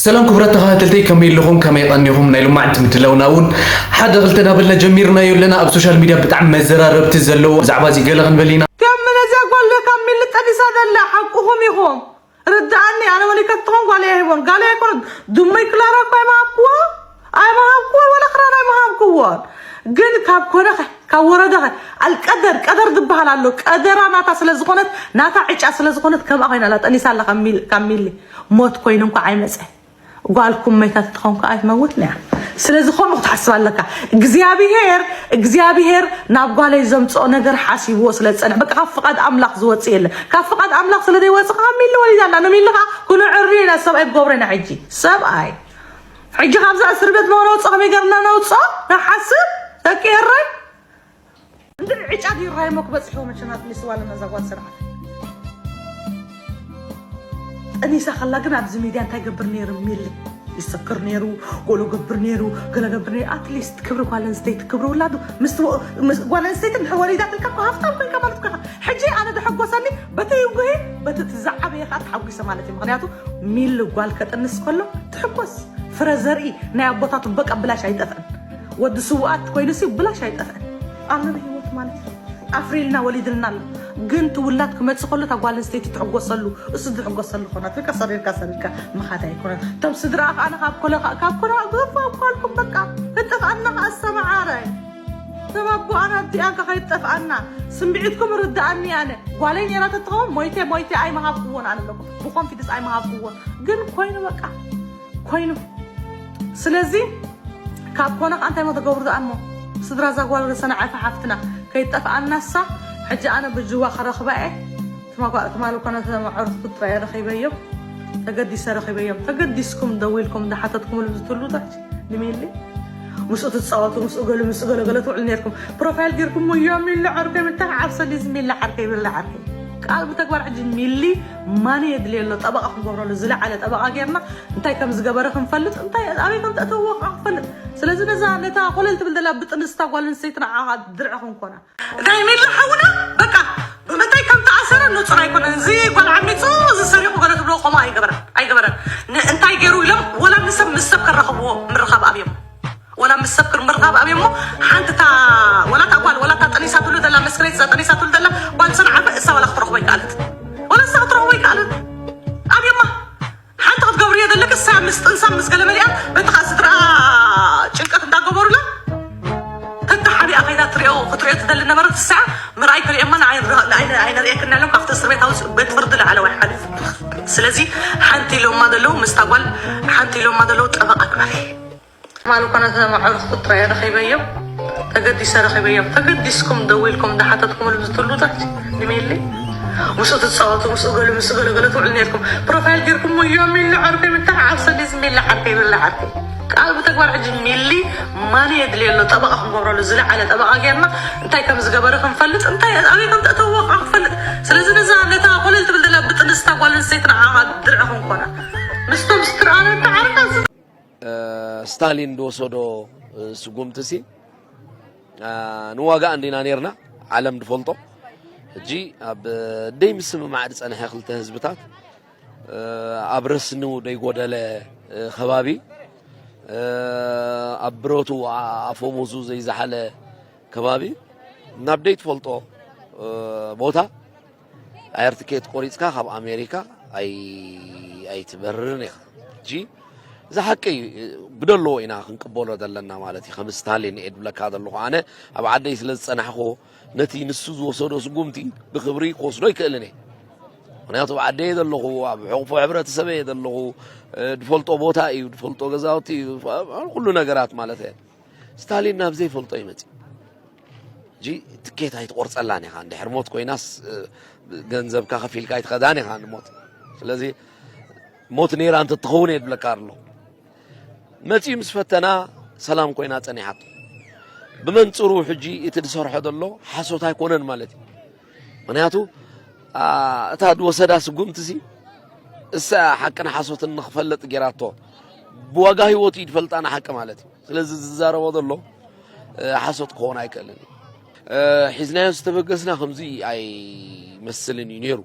ሰላም ክቡራት ተኸታተልተይ፣ ከመይ ኣለኹም? ከመይ ቀኒኹም? ናይ ሎማዕንቲ ምድላውና እውን ሓደ ክልተ እናበልና ጀሚርናዮ ኣለና። ኣብ ሶሻል ሚድያ ብጣዕሚ መዘራረብቲ ዘለዎ ብዛዕባ እዚ ገለ ክንብል ኢና። ከም ነዚኣ ጓል ካብ ሚሊ ጠኒሳ ዘላ ሓቅኹም ኢኹም። ርድኣኒ፣ ኣነ መሊከትኹም ጓል ኣይህቦን። ጋል ኣይኮነት። ድሙይ ክላራ እኮ ኣይመሃብክዎ፣ ኣይመሃብክዎ፣ ወላ ክራር ኣይመሃብክዎን። ግን ካብ ኮነኸ፣ ካብ ወረደኸ፣ ኣልቀደር፣ ቀደር ዝበሃል ኣሎ። ቀደራ ናታ ስለ ዝኾነት፣ ናታ ዕጫ ስለ ዝኾነት፣ ከምኣ ኮይና ኣላ፣ ጠኒሳ ኣላ ካብ ሚሊ፣ ካብ ሚሊ። ሞት ኮይኑ እንኳ ኣይመጸ። ጓልኩም መይታ ተትኸውን ከኣ ኣይትመውትን እያ። ስለዚ ከምኡ ክትሓስብ ኣለካ። እግዚኣብሄር፣ እግዚኣብሄር ናብ ጓለይ ዘምጽኦ ነገር ሓሲብዎ ስለ ዝጸንሕ፣ በቃ ካብ ፍቓድ ኣምላኽ ዝወጽእ የለን። ካብ ፍቓድ ኣምላኽ ስለ ዘይወጽእ ከኣ ሚሊ ወሊዳ ኣላ። ንሚሊ ከኣ ክንዕሪ ኢና፣ ሰብኣይ ክገብሮ ኢና ሕጂ። ሰብኣይ። ሕጂ ካብዛ እስር ቤት መውረጾ ከመይ ገርና ነውጾ? ንሓስብ፣ ደቂ ኤረይ። እንድዒ ዕጫ ድዩ ራይሞ ክበጽሕዎ መቸም ኣትሊስት ዋላ ነዛ ጓል ስርዓት። ጠኒሳ ከላ ግን ኣብዚ ሚድያ እንታይ ገብር ነይሩ ሚሊ? ይሰክር ነይሩ፣ ጎሎ ገብር ነይሩ፣ ገለ ገብር ነይሩ። ኣትሊስት ክብሪ ጓል ኣንስተይቲ፣ ክብሪ ውላዱ፣ ምስ ትወ-፣ ምስ ጓል ኣንስተይቲ እንድሕር ወሊዳትልካ እኮ ሃፍታም ኮይንካ ማለት እኮ ኢኻ። ሕጂ ኣነ ዝሕጎሰኒ በቲ ይጉሂ፣ በቲ እቲ ዝዓበየ ከኣ ተሓጒሰ ማለት እዩ። ምኽንያቱ ሚሊ ጓል ከጥንስ ከሎ ትሕጎስ። ፍረ ዘርኢ ናይ ኣቦታቱ በቃ ብላሽ ኣይጠፍእን። ወዲ ስውኣት ኮይኑሲ ብላሽ ኣይጠፍእን። ኣሎ ህይወት ማለት እዩ። ኣፍሪልና ወሊድልና ኣሎ። ግን እቲ ውላድ ክመጽእ ከሎ እታ ጓል ኣንስተይቲ ትሕጎሰሉ፣ እሱ ዝሕጎሰሉ ኮናት። በቃ ሰሪርካ ሰሪርካ ምኻድ ኣይኮነን። እቶም ስድራ ከኣ ካብ ኮለ፣ ካብ ኮለ፣ ገፋ እኳልኩም በቃ። እጥፍ ኣና ከኣ ኣሰማዓራይ። ተባቡ ኣና እቲኣንካ ከይጠፍኣና። ስምዒትኩም ርድኣኒ ኣነ። ጓለይ ነይራ ተትኸውን ሞይተ፣ ሞይተ ኣይመሃብክዎን ኣነ ኣለኩ። ብኮንፊደንስ ኣይመሃብክዎን። ግን ኮይኑ በቃ። ኮይኑ። ስለዚ ካብ ኮነ ከኣ እንታይ ሞ ተገብሩ ደኣ እሞ? ስድራ እዛ ጓል ርእሰና ዓፋ ሓፍትና ከይጠፍኣናሳ፣ ሕጂ ኣነ ብጅዋ ክረኽባ እየ። ትማጓ-፣ ትማሊ ኮነ ተመዓርኩ ጥራይ ረኺበዮም። ተገዲሰ ረኺበዮም። ተገዲስኩም ደዊልኩም እንዳሓተትኩምሉ ብዝትሉ ታች ንሚሊ። ምስኡ ትጻወቱ፣ ምስኡ ገሉ፣ ምስኡ ገለ ገለ ትውዕሉ ነይርኩም። ፕሮፋይል ጌርኩም እዮ ሚሊ ዓርከይ፣ ምታ ዓብሰሊ እዚ ሚሊ ዓርከይ፣ ሚሊ ዓርከይ። ቃል ብተግባር ሕጂ ሚሊ ማን የድልየ ኣሎ? ጠበቓ ክንገብረሉ ዝለዓለ ጠበቓ ጌርና እንታይ ከም ዝገበረ ክንፈልጥ፣ እንታይ ኣበይ ከም ተእተዎ ከዓ ክንፈልጥ። ስለዚ ነዛ ነታ ኮለል ትብል ዘላ ብጥንስታ ጓል ኣንስተይቲ ንዓኻ ድርዒ ክንኮና። ናይ ሚሊ ሓውና በቃ ብምንታይ ከም ተኣሰረ ንጹር ኣይኮነን። እዚ ጓል ዓሚጹ፣ እዚ ሰሪቑ ገለ ትብሎ ከምኡ ኣይገበረን፣ ኣይገበረን። ን-፣ እንታይ ገይሩ ኢሎም ወላ ንሰብ ምስ ሰብ ከራኽብዎ ምርኻብ ኣብዮም። ወላ ምስ ሰብ ክር ምርኻብ ኣብዮሞ ሓንቲ እታ ወላ እታ ጓል ወላ እታ ጠኒሳትሉ ዘላ መስክረይት እዛ ጠኒሳትሉ ዘላ ጓል ሰንዓፈ እሳ ወላ ክትረኽቦ ይከኣለት። ወላ እሳ ክትረኽቦ ይከኣለት። ኣብዮማ ሓንቲ ክትገብርዮ ዘለክ እሳ ምስ ጥንሳ ምስ ገለ መሊኣ በቲ ከዓ ስድራ ጭንቀት እንዳገበሩላ ተተሓቢኣ ከይዳ ትሪኦ ክትሪኦ ትደሊ ነበረት። እሳ ምርኣይ ከሊኦማ ንዓይ ንረ-፣ ንዓይ ኣይነርእየክን ኢሎም ካብቲ እስር ቤት ኣውፅኡ ቤት ፍርዲ ላዕለዋይ ሓሊፉ። ስለዚ ሓንቲ ኢሎማ ዘለዉ ምስታ ጓል ሓንቲ ኢሎማ ዘለዉ ጠበቃ ግበሪ። ትማሊ እኮ ነቲ መዕርፍቲ ጥራይ ረኺበዮም፣ ተገዲሰ ረኺበዮም። ተገዲስኩም ደዊልኩም እንዳሓተትኩምሉ ዝትሉታት ንሜሊ ምስኡ ትጻወቱ፣ ምስኡ ገሉ፣ ምስኡ ገለ ገለ ትውዕሉ ነርኩም። ፕሮፋይል ጌርኩም እዮ ሚሊ ዓርከይ ምታ ዓርሰ ዲዝ ሚሊ ዓርከይ፣ ሚሊ ዓርከይ። ቃል ብተግባር ሕጂ ሚሊ ማን የድልዮ ኣሎ? ጠበቃ ክንገብረሉ ዝለዓለ ጠበቃ ጌርና እንታይ ከም ዝገበረ ክንፈልጥ፣ እንታይ ኣበይ ከም ተእተዎ ከዓ ክንፈልጥ። ስለዚ ነዛ ነታ ኮለል ትብል ዘላ ብጥንስታ ጓል ኣንስተይቲ ንዓኻ ድርዒ ክንኮና ምስቶም ስትርኣነ ተዓርቃ ስታሊን ዝወሰዶ ስጉምቲ ሲ ንዋጋ እንዲና ነርና፣ ዓለም ዝፈልጦ። ሕጂ ኣብ ደይ ምስምማዕ ዝጸንሐ ክልተ ህዝብታት፣ ኣብ ረስኑ ዘይጎደለ ከባቢ፣ ኣብ ብረቱ ኣፈሙዙ ዘይዝሓለ ከባቢ፣ ናብ ደይ ትፈልጦ ቦታ ኣየር ትኬት ቆሪጽካ ካብ ኣሜሪካ ኣይ-፣ ኣይትበርርን ኢኻ። ሕጂ እዚ ሓቂ እዩ፣ ብደለዎ ኢና ክንቅበሎ ዘለና ማለት እዩ። ከም ስታሊን እየ ዝብለካ ዘለኹ። ኣነ ኣብ ዓደይ ስለ ዝጸናሕኩ ነቲ ንሱ ዝወሰዶ ስጉምቲ ብክብሪ ክወስዶ ኣይክእልን እየ። ምኽንያቱ ኣብ ዓደይ እየ ዘለኹ፣ ኣብ ሕቑፎ ሕብረተሰብ እየ ዘለኹ፣ እ፣ ዝፈልጦ ቦታ እዩ፣ ዝፈልጦ ገዛውቲ እዩ፣ ፍ-፣ ኩሉ ነገራት ማለት እየ። ስታሊን ናብ ዘይፈልጦ እዩ መጺኡ። ሕጂ ትኬት ኣይትቆርጸላን ኢኻ። እንድሕር ሞት ኮይናስ፣ እ፣ ገንዘብካ ከፊልካ ኣይትኸዳን ኢኻ ንሞት። ስለዚ ሞት ነይራ እንተትኸውን እየ ዝብለካ ኣለኹ። መጺኡ ምስ ፈተና ሰላም ኮይና ጸኒሓቶ። ብመንጽሩ ሕጂ እቲ ዝሰርሖ ዘሎ ሓሶት ኣይኮነን ማለት እዩ። ምኽንያቱ፣ ኣ፣ እታ ዝወሰዳ ስጉምቲ ሲ እሳ ሓቅን ሓሶትን ንኽፈልጥ ጌራቶ። ብዋጋ ህይወቱ እዩ ዝፈልጣ ንሓቂ ማለት እዩ። ስለዚ ዝዛረቦ ዘሎ፣ እ፣ ሓሶት ክኸውን ኣይክእልን እዩ። እ፣ ሒዝናዮ ዝተበገስና ከምዚ ኣይመስልን እዩ ነይሩ።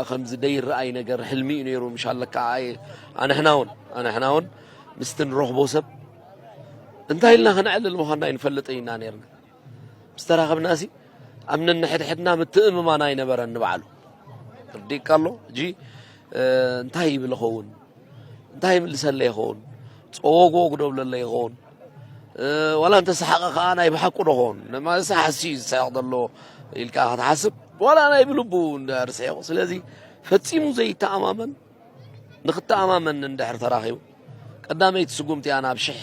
ከምዚ ደይረኣይ ነገር ሕልሚ እዩ ነይሩ። ምሻለካ ኣይ ኣንሕና እውን ኣንሕና እውን ምስቲ ንረኽቦ ሰብ እንታይ ኢልና ከነዕልል ምዃንና ኣይንፈልጥን ኢና ነርና። ምስ ተራኸብናሲ ኣብ ነንሕድሕድና ምትእምማን ኣይነበረን ንባዕሉ። ርዲእካ ኣሎ። እጂ እንታይ ይብል ኸውን? እንታይ ይምልሰለይ ይኸውን? ጸወግወግ ዶ ብለለይ ይኸውን? ዋላ እንተሰሓቐ ከኣ ናይ ብሓቁ ዶ ኸውን? ንማለትሲ ሓሲ እዩ ዝስሕቕ ዘሎ ኢልካ ክትሓስብ፣ ዋላ ናይ ብልቡ እንድሕር ስሒቑ። ስለዚ ፈጺሙ ዘይተኣማመን ንኽተኣማመን እንድሕር ተራኺቡ፣ ቀዳመይቲ ስጉምቲ እያ ናብ ሽሕ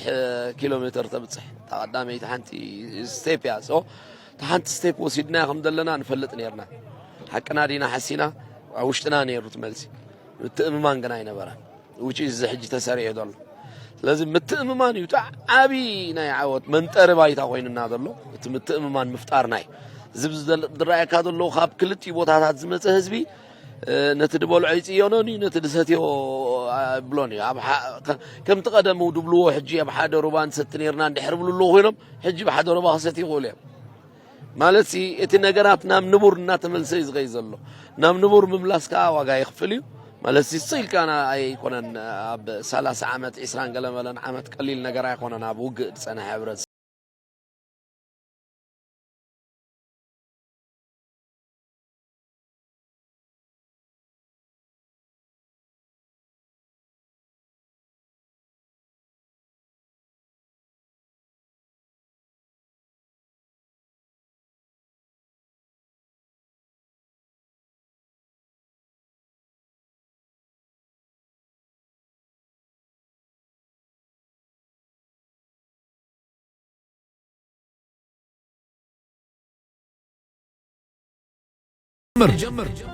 ኪሎ ሜትር ተብጽሕ። እታ ቀዳመይቲ ሓንቲ ስቴፕ እያ። So፣ እታ ሓንቲ ስቴፕ ወሲድናያ ከም ዘለና ንፈልጥ ነርና። ሓቅና ዲና ሓሲና? ኣብ ውሽጥና ነይሩ እቲ መልሲ። ምትእምማን ግን ኣይነበረን። Which is እዚ ሕጂ ተሰሪዑ ዘሎ። ስለዚ ምትእምማን እዩ እቲ ዓቢ ናይ ዓወት መንጠሪ ባይታ ኮይኑና ዘሎ። እቲ ምትእምማን ምፍጣርና እዩ። እዚ ዝረኣየካ ዘሎ ካብ ክልቲኡ ቦታታት ዝመጸ ህዝቢ፣ ነቲ ድበልዖ ይጽየኖን እዩ፣ ነቲ ድሰትዮ ኣይብሎን እዩ። ኣብ ሓ-፣ ከ-፣ ከምቲ ቀደሙ ድብልዎ ሕጂ ኣብ ሓደ ሩባ ንሰቲ ነርና እንድሕር ብሉ ኣለዉ ኮይኖም፣ ሕጂ ብሓደ ሩባ ክሰትዩ ይኽእሉ እዮም። ማለትሲ እቲ ነገራት ናብ ንቡር እናተመልሰ እዩ ዝኸይድ ዘሎ። ናብ ንቡር ምምላስ ከኣ ዋጋ የኽፍል እዩ። ማለትሲ ስቕ ኢልካ ና-፣ ኣይኮነን ኣብ ሰላሳ ዓመት፣ ዒስራን ገለ መለን ዓመት ቀሊል ነገር ኣይኮነን ኣብ ውግእ ዝጸንሐ ሕብረተሰብ።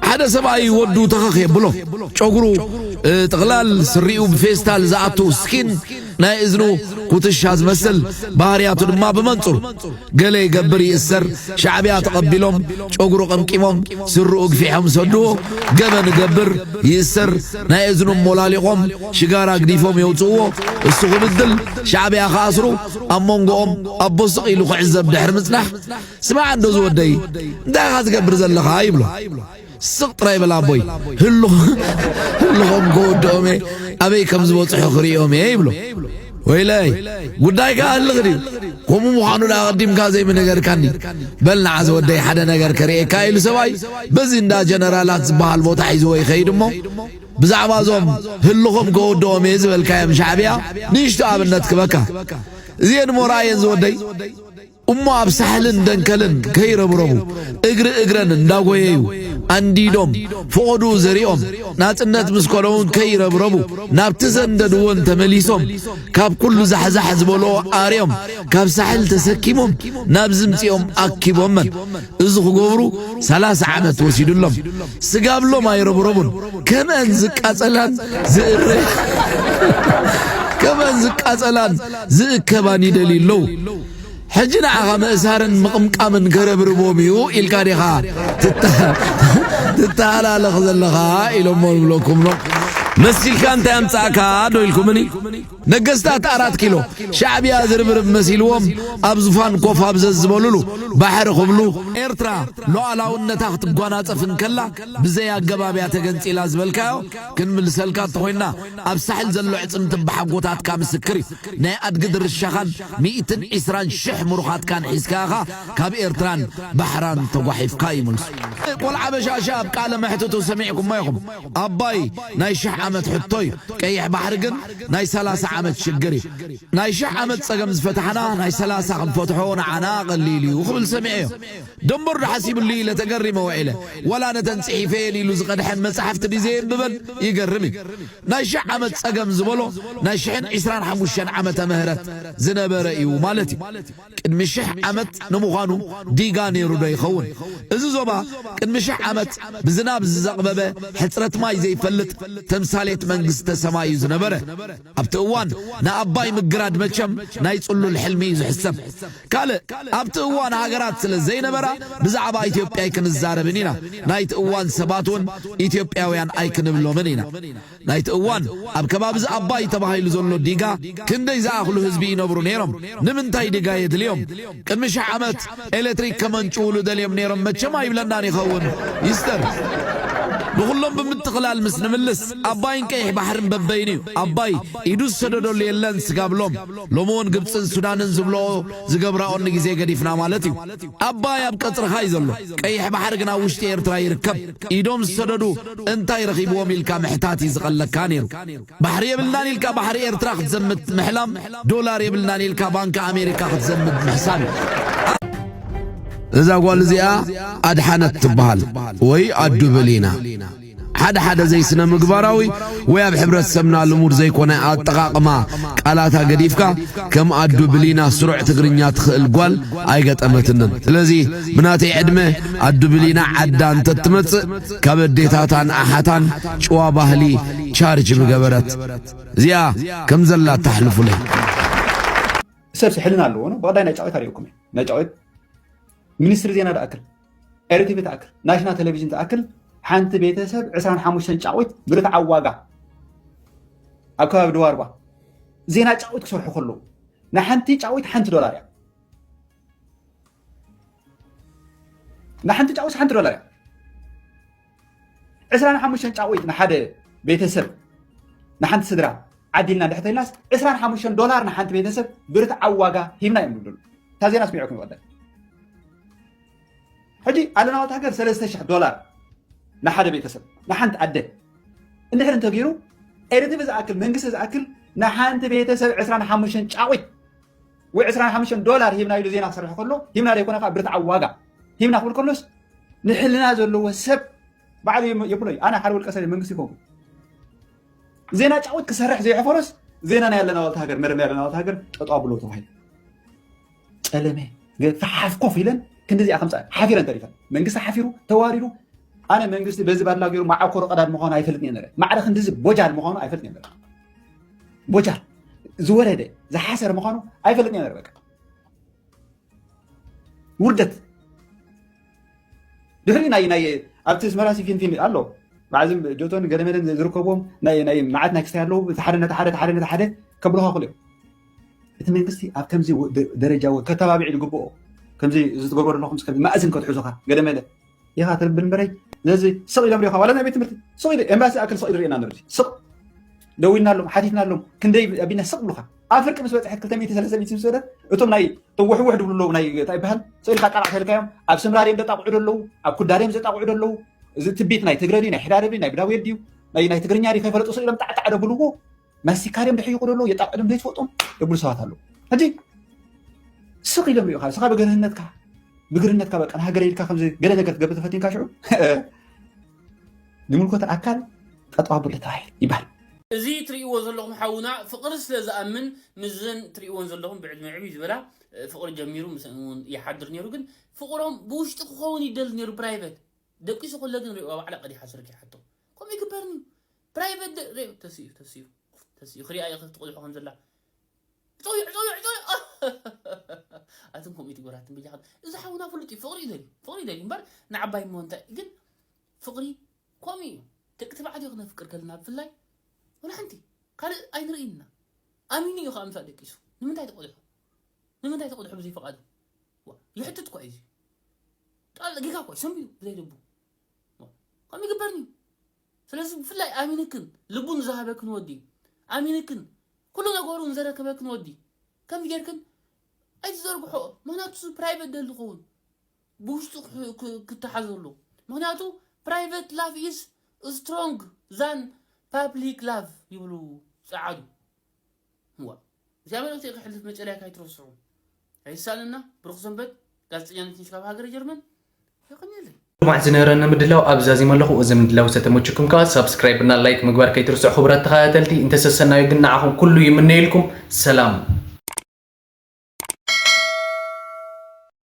ሓደ ሰብኣይ ወዱ ተኸኽ የብሎ። ጨጉሩ፣ እ፣ ጥቕላል ስሪኡ ብፌስታል ዝኣቱ ስኪን፣ ናይ እዝኑ ኩትሻ ዝመስል፣ ባህርያቱ ድማ ብመንጽሩ። ገለ ይገብር ይእሰር፣ ሻዕብያ ተቐቢሎም፣ ጨጉሩ ቀምቂሞም፣ ስርኡ ግፊሖም ሰድዎ፣ ገበን ይገብር ይእሰር፣ ናይ እዝኑ ሞላሊቖም፣ ሽጋራ ግዲፎም የውጽእዎ፣ እሱ ክብድል፣ ሻዕብያ ክኣስሩ፣ ኣብ መንጎኦም ኣቦ ስቕ ኢሉ ክዕዘብ ድሕሪ ምጽናሕ፣ ስማዕ እንዶ ዝወደይ፣ እንታይ ኢኻ ትገብር ዘለኻ? ይብሎ። ስቕ ጥራይ በል ኣቦይ፣ ህሉ-፣ ህልኾም ክወድኦም እየ፣ ኣበይ ከም ዝበጽሑ ክርእዮም እየ ይብሎ። ወይለይ፣ ጉዳይካ ህልኽ ድዩ? ከምኡ ምዃኑ ደኣ ኣቐዲምካ ዘይምነገርካኒ። በል ንዓ ዝወደይ ሓደ ነገር ከርእየካ ኢሉ ሰብኣይ በዚ እንዳ ጀነራላት ዝበሃል ቦታ ሒዝዎ ይኸይድ እሞ፣ ብዛዕባ እዞም ህልኾም ከወድኦም እየ ዝበልካዮም ሻዕብያ ንእሽቶ ኣብነት ክበካ። እዚኤን እሞ ረኣየን ዝወደይ። እሞ ኣብ ሳሕልን ደንከልን ከይረብረቡ፣ እግሪ እግረን እንዳጎየዩ፣ ኣንዲዶም፣ ፈቐድኡ ዘሪኦም፣ ናጽነት ምስ ኮነ እውን ከይረብረቡ፣ ናብቲ ዘንደድዎን ተመሊሶም፣ ካብ ኩሉ ዛሕዛሕ ዝበልኦ ኣርዮም፣ ካብ ሳሕል ተሰኪሞም፣ ናብዚ ምጺኦም ኣኪቦመን። እዚ ክገብሩ ሰላሳ ዓመት ወሲዱሎም። ስጋብሎም ኣይረብረቡን። ከመን ዝቃጸላን ዝእረ-፣ ከመን ዝቃጸላን ዝእከባን ይደልዩ ኣለዉ። ሕጂ ንዓኻ ምእሳርን ምቕምቃምን ከረብርቦም እዩ ኢልካ ዲኻ ትታ-፣ ትተሃላለኽ ዘለኻ? ኢሎሞ ንብለኩም ሎ። መሲልካ እንታይ ኣምጻእካ ዶ ኢልኩምኒ? ነገስታት ኣራት ኪሎ ሻዕብያ ዝርብርብ መሲልዎም ኣብ ዙፋን ኮፍ ኣብ ዘዝበሉሉ ባሕሪ ክብሉ፣ ኤርትራ ሉዓላውነታ ክትጓናጸፍ እንከላ ብዘይ ኣገባብ እያ ተገንጺላ ዝበልካዮ ክንምልሰልካ እንተኾይንና፣ ኣብ ሳሕል ዘሎ ዕጽምቲ ብሓጎታትካ ምስክር እዩ። ናይ ኣድጊ ድርሻኻን ሚእትን ዕስራን ሽሕ ምሩኻትካን ሒዝካ ኢኻ ካብ ኤርትራን ባሕራን ተጓሒፍካ እዩ መልሱ። ቆልዓ በሻሻ ኣብ ቃለ መሕትቱ ሰሚዕኩሞ ኢኹም። ኣባይ ናይ ሽሕ ዓመት ሕቶ እዩ። ቀይሕ ባሕሪ ግን ናይ ሰላሳ ዓመት ሽግር እዩ። ናይ ሽሕ ዓመት ጸገም ዝፈታሕና ናይ ሰላሳ ክንፈትሖ ንዓና ቀሊል እዩ ክብል ሰሚዐዮ። ደንበሩ ዶ ሓሲብሉ ኢለ ተገሪመ ውዒለ። ወላ ነተን ጽሒፈየን ኢሉ ዝቐድሐን መጻሕፍቲ ድዩ ዘየንብበን? ይገርም እዩ። ናይ ሽሕ ዓመት ጸገም ዝበሎ ናይ ሽሕን ዕስራን ሓሙሽተን ዓመተ ምህረት ዝነበረ እዩ ማለት እዩ። ቅድሚ ሽሕ ዓመት ንምዃኑ ዲጋ ነይሩ ዶ ይኸውን? እዚ ዞባ ቅድሚ ሽሕ ዓመት ብዝናብ ዝዘቕበበ፣ ሕጽረት ማይ ዘይፈልጥ ተምሳሌት መንግስተ ሰማይ እዩ ዝነበረ። ኣብቲ እዋን ንኣባይ ምግራድ መቸም ናይ ጽሉል ሕልሚ እዩ ዝሕሰብ። ካልእ፣ ኣብቲ እዋን ሃገራት ስለ ዘይነበራ ብዛዕባ ኢትዮጵያ ኣይክንዛረብን ኢና። ናይቲ እዋን ሰባት እውን ኢትዮጵያውያን ኣይክንብሎምን ኢና። ናይቲ እዋን ኣብ ከባቢ እዚ ኣባይ ተባሂሉ ዘሎ ዲጋ ክንደይ ዝኣኽሉ ህዝቢ ይነብሩ ነይሮም? ንምንታይ ዲጋ የድልዮም? ቅድሚ ሽሕ ዓመት ኤሌክትሪክ ከመንጭውሉ ደልዮም ነይሮም መቸም ኣይብለናን ይኸውን። ይስተር። ንኹሎም ብምትኽላል ምስ ንምልስ ኣባይን ቀይሕ ባሕርን በበይኑ እዩ። ኣባይ ኢዱ ዝሰደደሉ የለን ስጋብሎም። ሎሚ እውን ግብፅን ሱዳንን ዝብልኦ ዝገብራኦን ንግዜ ገዲፍና ማለት እዩ። ኣባይ ኣብ ቀፅርኻ እዩ ዘሎ። ቀይሕ ባሕሪ ግን ኣብ ውሽጢ ኤርትራ ይርከብ። ኢዶም ዝሰደዱ እንታይ ረኺብዎም ኢልካ ምሕታት እዩ ዝቐለካ ነይሩ። ባሕሪ የብልናን ኢልካ ባሕሪ ኤርትራ ክትዘምት ምሕላም፣ ዶላር የብልናን ኢልካ ባንኪ ኣሜሪካ ክትዘምት ምሕሳብ እዩ። እዛ ጓል እዚኣ ኣድሓነት ትበሃል ወይ ኣዱ ብሊና። ሓደ ሓደ ዘይስነ ምግባራዊ ወይ ኣብ ሕብረተሰብና ልሙድ ዘይኮነ ኣጠቓቕማ ቃላታ ገዲፍካ ከም ኣዱ ብሊና ስሩዕ ትግርኛ ትኽእል ጓል ኣይገጠመትንን። ስለዚ ብናተይ ዕድመ ኣዱ ብሊና ዓዳ እንተትመጽእ ካብ ኣዴታታን ኣሓታን ጭዋ ባህሊ ቻርጅ ምገበረት። እዚኣ ከም ዘላ ተሕልፉለይ። ሰብ ሕልና ኣለዎ ነው። ብቐዳይ ናይ ጫቒት ኣርእየኩም እየ። ናይ ጫቒት ሚኒስትሪ ዜና ትኣክል፣ ኤርቲቪ ትኣክል፣ ናሽናል ቴሌቪዥን ትኣክል ሓንቲ ቤተሰብ ዕስራን ሓሙሽተን ጫቒት ብርትዓዊ ዋጋ ኣብ ከባቢ ድዋርባ ዜና ጫቒት ክሰርሑ ከለዉ ንሓንቲ ጫቒት ሓንቲ ዶላር እያ። ንሓንቲ ጫቑስ ሓንቲ ዶላር እያ። ዕስራን ሓሙሽተን ጫቑት ንሓደ ቤተሰብ ንሓንቲ ስድራ ዓዲልና ድሕተይናስ ዕስራን ሓሙሽተን ዶላር ንሓንቲ ቤተሰብ ብርትዓዊ ዋጋ ሂብና እዮም ዝብሉ። እታ ዜና ስሚዕኩም ይወዳል። ሕጂ ኣለናወት ሃገር ሰለስተ ሽሕ ዶላር ንሓደ ቤተሰብ ንሓንቲ ኣደ እንድሕር እንተገይሩ ኤርትሪ ዝኣክል መንግስቲ ዝኣክል ንሓንቲ ቤተሰብ ዕስራን ሓሙሽተን ጫቑት ወይ ዕስራን ሓሙሽተን ዶላር ሂብና ኢሉ ዜና ክሰርሕ ከሎ ሂብና ዘይኮነ ከዓ ብርትዓዊ ዋጋ ሂብና ክብል ከሎስ ንሕልና ዘለዎ ሰብ ባዕሉ የብሎ እዩ። ኣነ ሓደ ውልቀ ሰብ መንግስቲ ይኸውን ዜና ጫውት ክሰርሕ ዘይሕፈሮስ ዜና ናይ ኣለና ዋልታ ሃገር መረ ናይ ኣለና ዋልታ ሃገር ጠጠው ብሎ ተባሂሉ ጸለመ ገ- ፈሓፍ ኮፍ ኢለን ክንዲዚኣ ከምፃ ሓፊረን ተሪፈን መንግስቲ ሓፊሩ ተዋሪዱ ኣነ መንግስቲ በዚ ባድላ ገይሩ መዓኮሮ ቀዳድ ምዃኑ ኣይፈልጥን እየ ነረ ማዕረ ክንዲዚ ቦጃል ምዃኑ ኣይፈልጥን እየ ነረ ቦጃል ዝወረደ ዝሓሰረ ምዃኑ ኣይፈልጥን እየ ነረ በቃ ውርደት ድሕሪ ናይ ናይ ኣብቲ ኣስመራ ሲ ፊልም ፊልም ኣሎ ባዕዚ ጆቶን ገለመለን ዝርከብዎም ናይ ናይ መዓት ናይ ክስታይ ኣለዉ እቲ ሓደ ነቲ ሓደ እቲ ሓደ ነቲ ሓደ ከብሉኻ ክእሉ እዮም እቲ መንግስቲ ኣብ ከምዚ ወ- ደ- ደረጃ ወ- ከተባብዕ ዝግብኦ ከምዚ እዚ ትገብሮ ዘለኹም ከምዚ ማእዝን ከትሕዙኻ ገለመለ ኢኻ ትብል እምበረይ ስለዚ ስቕ ኢሎም ሪኻ ዋላ ናይ ቤት ትምህርቲ ስቕ ኢሉ ኤምባሲ ኣክል ስቕ ኢሉ ሪእና ንርኢ ስቕ ደዊልናሎም ሓቲትናሎም ክንደይ ኣቢና ስቕ ብሉኻ ኣብ ፍርቂ ምስ በፅሐት ክልተ ሚእቲ ሰለስተ ሚእቲ ምስ በለት እቶም ናይ እቶም ውሕውሕ ድብሉ ኣለዉ ናይ እንታይ ይበሃል ስቕ ኢልካ ጣቕዕ ተልካዮም ኣብ ስምራር እዮም ዘጣቕዑ ደለዉ ኣብ ኩዳር እዮም ዘጣቕዑ ደለዉ እዚ ትቢት ናይ ትግረ ድዩ ናይ ሕዳር ድዩ ናይ ብዳውየት ድዩ ናይ ናይ ትግርኛ ድዩ ከይፈለጡ ስቕ ኢሎም ጣዕጣዕ ደብልዎ ማስቲካ ድዮም ድሕይቁ ደለዉ የጣቕዑ ድዮም ዘይትፈልጦም ደብሉ ሰባት ኣለዉ ሕጂ ስቕ ኢሎም ሪእኻ ስኻ ብገርህነትካ ብግርነትካ በቃ ንሃገረ ኢልካ ከምዚ ገለ ነገር ትገብር ተፈቲንካ ሽዑ ንምልኮተ ኣካል ጠጠው ኣብሉ ተባሂሉ ይበሃል። እዚ ትርእይዎ ዘለኹም ሓውና ፍቕሪ ስለ ዝኣምን ምስዘን ትርእይወን ዘለኹም ብዕድመ ዕብይ ዝበላ ፍቕሪ ጀሚሩ ምስአን እውን ይሓድር ነይሩ ግን ፍቕሮም ብውሽጢ ክኸውን ይደሊ ነይሩ ፕራይቨት ደቂሱ ከሎ ግን ሪእዋ ባዕላ ቀዲሓ ስርጊሓቶ ከምኡ ይግበርኒ ፕራይቨት ተስኡ ተስኡ ተስኡ ክሪኣ ይኽእል ትቕልሖ ከም ዘላ ዕፀውዮ ዕፀውዮ ዕፀውዮ ኣትን ከምኡ ትግበራትን በጃኻ እዚ ሓውና ፍሉጥ እዩ ፍቕሪ እዩ ደልዩ ፍቕሪ እዩ ደልዩ እምበር ንዓባይ እሞ እንታይ ግን ፍቕሪ ከምኡ እዩ ደቂ ተባዕትዮ ክነፍቅር ከለና ብፍላይ ወላ ሓንቲ ካልእ ኣይንርእይና ኣሚኑ እዩ ከዓ ምሳእ ደቂሱ ንምንታይ ተቆልሖ ንምንታይ ተቆልሖ ብዘይ ፍቓዱ ይሕትት እኳ እዩ ጣል ጌጋ እኳ ሰሚኡ ብዘይ ልቡ ከም ይግበርኒ ስለዚ ብፍላይ ኣሚንክን ልቡ ንዝሃበክን ወዲ ኣሚንክን ኩሉ ነገሩ ንዘረከበክን ወዲ ከምዚ ጌርክን ኣይትዘርግሖ ምክንያቱ ፕራይቨት ደሊ ዝኸውን ብውሽጡ ክተሓዘሉ ምክንያቱ private love is strong than public love ይብሉ ጸዓዱ እዋ እዚኣ መልእክቲ ከሕልፍ መጨረያ ካይትረስዑ ኣይሳልና ብሩክ ሰንበት ጋዜጠኛ ነትንሽ ካብ ሃገረ ጀርመን የቀንየለይ ልማዕ ዝነበረና ምድላው ኣብ ዛዚም ኣለኹ። እዚ ምድላው ዝተመችኩም ከኣ ሳብስክራይብ እና ላይክ ምግባር ከይትርስዑ ክቡራት ተኸታተልቲ። እንተሰሰናዩ ግን ንዓኹም ኩሉ ይምነየልኩም። ሰላም።